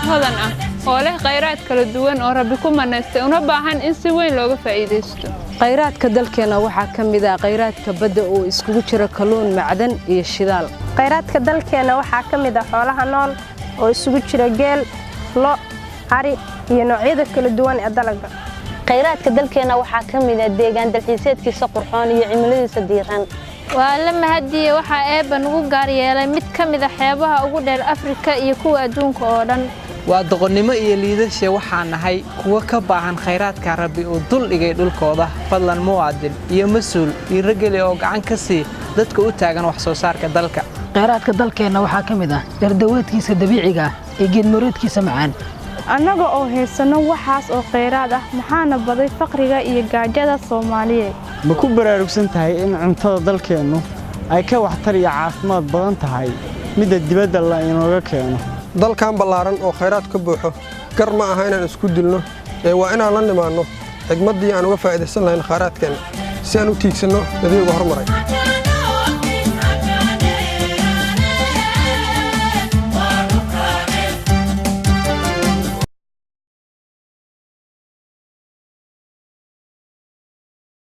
mid hodan ah oo leh khayraad kala duwan oo Rabbi ku manaystay, una baahan in si weyn looga faa'iidaysto. Khayraadka dalkeenna waxaa ka mid ah khayraadka badda oo iskugu jira kalluun, macdan iyo shidaal. Khayraadka dalkeenna waxaa ka mid ah xoolaha nool oo isugu jira geel, lo', ari iyo noocyada kala duwan ee dalagga. Khayraadka dalkeenna waxaa ka mid ah deegaan dalxiiseedkiisa qurxoon iyo cimiladiisa diiran. Waa la mahadiye, waxaa Eebba nugu gaar yeelay mid ka mid ah xeebaha ugu dheer Afrika iyo kuwa adduunka oo dhan. Waa doqonnimo iyo liidashe waxaan nahay kuwo ka baahan khayraadka Rabbi uu dul dhigay dhulkooda. Fadlan muwaadin iyo mas-uul, dhiirogeli oo gacan ka sii dadka u taagan wax soo saarka dalka. Khayraadka dalkeenna waxaa ka mid ah dhir daweedkiisa dabiiciga ah iyo geedmaroodkiisa macaan. Annaga oo haysanno waxaas oo khayraad ah, maxaana baday faqriga iyo gaajada, Soomaaliyeed? Ma ku baraarugsan tahay in cuntada dalkeennu ay ka waxtar iyo caafimaad badan tahay midda dibadda la inooga keeno? Dalkan ballaaran oo khayraad ka buuxo, gar ma aha inaan isku dilno, ee waa inaan la nimaanno xigmaddii aan uga faa'iidaysan lahayn khayraadkeenna si aan u tiigsanno dabiiga hormaray.